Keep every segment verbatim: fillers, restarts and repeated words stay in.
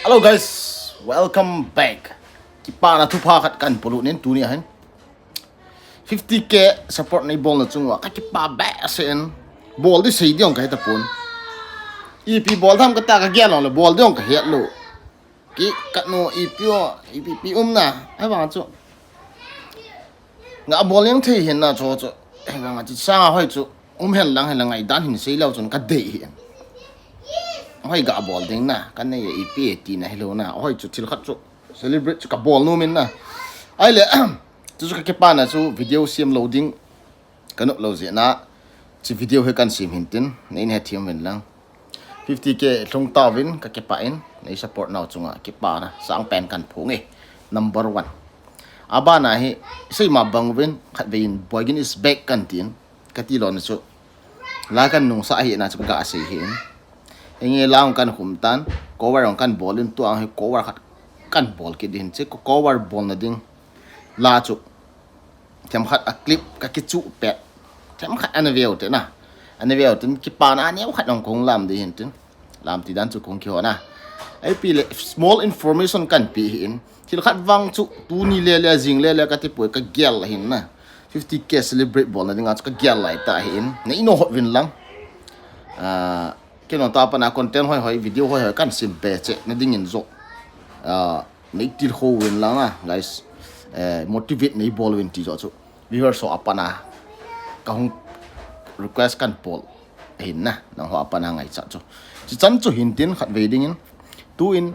Hello guys, welcome back. Kipana thupha khat kahin polut in tuni ahin. Fifty K support neibolna chunga kakipah behseh in. Bol ding sei ding jong kahe tapon. Ipi bol tham kati kagel lou le bol ding jong kahet lou. Kikah nu ipi o, ipi ipi umna. Ahivang chu ngah bol jeng thei hina chu chu. Ahivang chu sanga hoi chu um hen lang hen lang ngaidan hin sei leu chun kadei hin. Hoi gah bol ding na, kanei ipi tina hilou na. Hoi chu thil khat chu celebrate chu kabol nom in na. Ahile, chu chu kakipana chu video sem lou ding kanop lou jeh na. Chu video hi kahin sem hin tin, nei hethem uvin lang. Fifty K lhung tauvin kakipah in, nei support nau chunga kipana sangpen kahin phong e. Number one. Abana hi seima bang uvin khatvei in Boigin is back kahin tin. Kati lona chu la kahin nungsah hina chu kaga sei hin. Hinge la jong kahin khum tan, cover jong kahin bol in tua hi cover khat kahin bol kit ding hin chu cover bolna ding la chu themkhat a clip kakichuh pet. Themkhat ana veu te na. Ana veu tin kipana aneo khat jong kahung lam ding hin tin. Lam ti dan chu kahung kiho na. Ipi le small information kahin pe hin. Thil khat vang chu tuni le le jing le le kati poi kagel hin na. Fifty K celebrate bolna dinga chu kagel lai ta hin. Nei nohot uvin lang. Ah, kei nung ta pana content hoi hoi, video hoi hoi kahin sem be cheh na dingin joh. Ah, nei tilkhou uvin lang a, guys. Eh, motivate neibol uvin ti joh chu. Viewers ho apana kahung request kahin bol hin na, nangho apana ngaichat chu. Chuchan chu hin tin khatvei dingin. Tuin,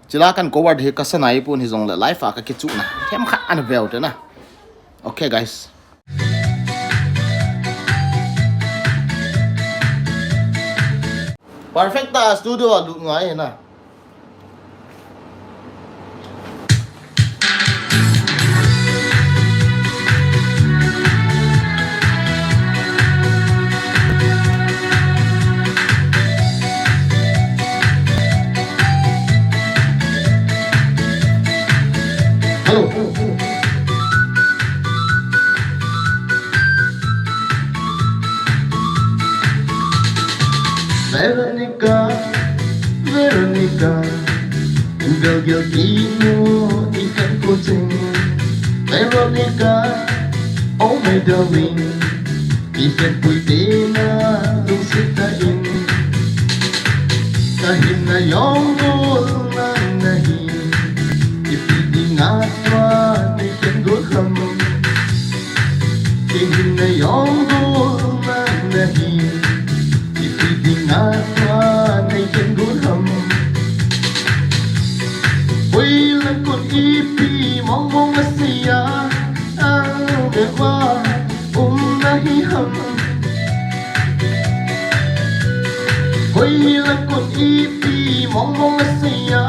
chu la kahin cover hi kasa nai pon hijongle live a kakichuh na. Themkhat ana veu te na. Okay, guys. Perfect ta studio a lut ngai na. Hello. Veronica, Veronica, in vel gel kit nom in khen kho cheng. Veronica, oh my darling, in khen pui tena lungset tah in. Kahinna jong gol nang nahi, ipi dinga tua nei khen gol ham. Kahinna jong gol nang nahi, ipi dinga tua nei khen gol ham. Hoilang kon ipi mong mong asei a, ang bep a um nahi ham. Hoilang kon ipi mong mong asei a,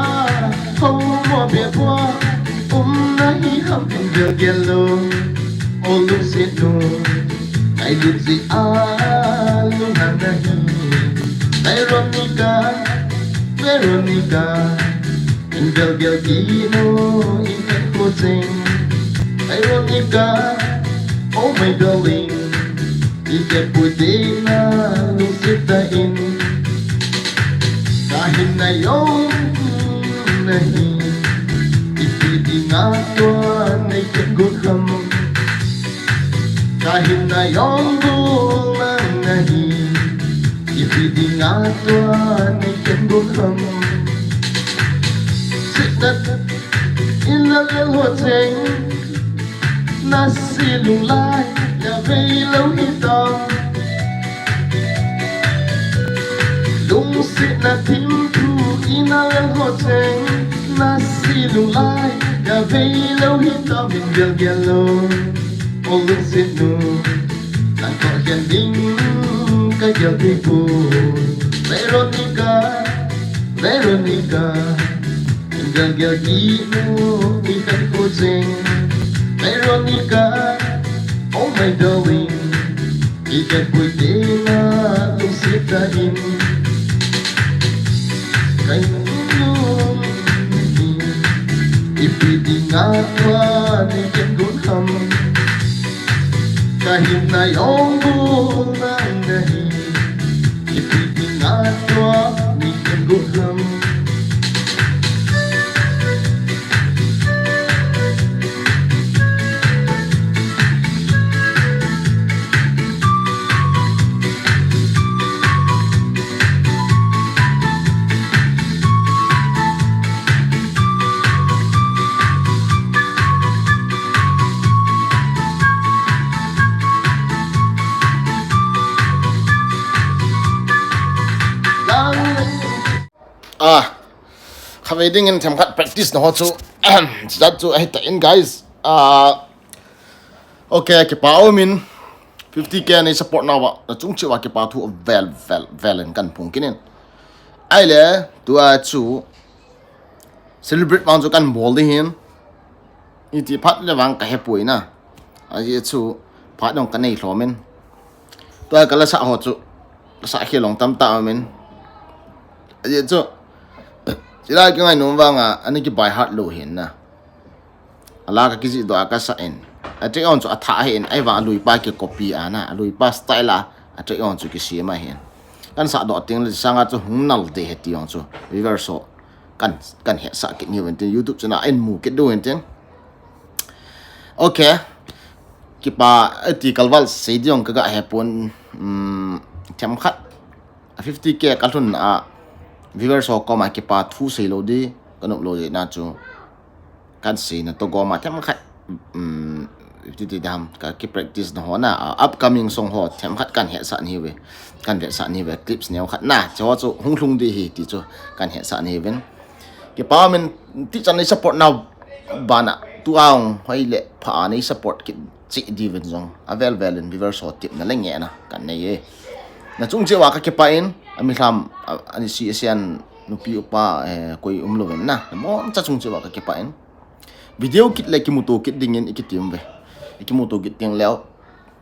homo bep a um nahi ham. In vel gel lou, o lungset nu, ngailut jeh a lunghan nahi. Veronica, Veronica, in vel gel kit nom in khen kho cheng. Veronica, oh my darling, in khen pui tena lungset tah in. Kahinna jong nahi, ipi dinga tua nei khen gol ham. Kahinna jong gol nang nahi, ipi dinga tua nei khen gol ham. Sitna in la lel ho cheng, na se lung lai, ya vei lou hitam. Lungsetna thim thu in la lel ho cheng, na se lung lai, ya vei lou hitam. In vel gel lou, o lungset nu, nang toh khen ding kagel thei poi. Veronica, Veronica, in vel gel kit nom in khen kho cheng. Veronica, oh my darling, in khen pui tena lungset tah in. Kahinna jong gol nang nahi, ipi dinga tua nei khen gol ham. Kahinna jong gol nang nahi, ipi dinga tua nei khen gol ham. Ah, khatvei dingin themkhat practice na ho chu, chat chu ahi ta in, guys. Ah, okay, kipa umin, fifty K nei support nauva, nachung cheh uva kipa thu vel, vel, vel in kahin phongkit in. Ahile, tua chu, celebrate vang chu kahin bol ding ahin. Iti phat le vang kahepoi na. Ajeh chu phat jong kanei lhom in. Tua kala sa ho chu, sa khel jong tamtah umin. Ajeh chu, chilai kingainom vanga, ana ki by heart lou ahin na. Ala kakijih doh a kasa in. A track jong chu athah ahin, ahivang aluipa ki copy a na, aluipa style a, a track jong chu kisem ahin. Kahin sah doh teng le sanga chu hung nal ding ahi ti jong chu, viewers ho kahin, kahin hetsah kit nahiuvin tin, YouTube channel a nahin mu kit diu ahin tin. Okay. Kipa, iti kalval sei ding jong kaga hepon, um, themkhat. A fifty K kalhun a, viewers ho koma kipa thu sei lou ding, kanop lou ding na chu. Kahin seina toh gom a themkhat, um, iti ti dam, ka ki practice na ho na, a, upcoming song ho themkhat kahin hetsah nahiuve. Kahin vetsah nahiuve, clips neokhat na, chu ho chu hung lhung ding ahi ti chu kahin hetsah nahiuvin. Kipa umin, tichan nei support nau bana, tua hung hoi le pha a nei support kit cheh diuvin jong, avel vel in viewers ho tepna le ngehna kahin nei e. Nachung cheh uva kakipah in, ami lham, a, ani si asian nupi upa, eh, koi umlouvin na, naboncha chung cheh uva kakipah in. Video kit le kimuto kit dingin ikitem uve. Ikimuto kit teng leh,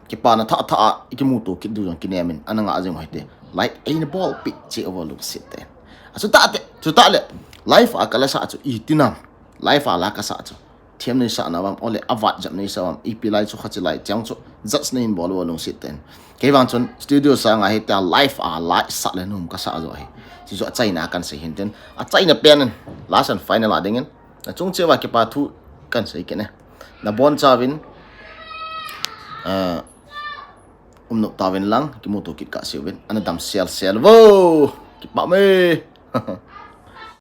kipana thah thah a ikimuto kit diu jong kinem in, ana ngah jing u hite. Like eina bolpeh cheh uvo lungset tah in. Achutah te, chutah le, live a kala sa chu iti nam. Live a la kasa chu, them nei sah nauvam, ole avat jep nei sah uvam, ipi lai chu khachi lai cheng chu, judge neihin bol uvo lungset tah in. Kei vang chun studio sanga hitia live a la sah le nom kasa jo ahi. Chuchu achaina kahin sei hin tin. Achaina pen in, last and final a dingin, nachung cheh uva kipa thu kahin sei kit e. Nabonchauvin, ah, um nop tauvin lang, kimuto kit kahseuvin, ana dam sel sel uvo. Kipah e.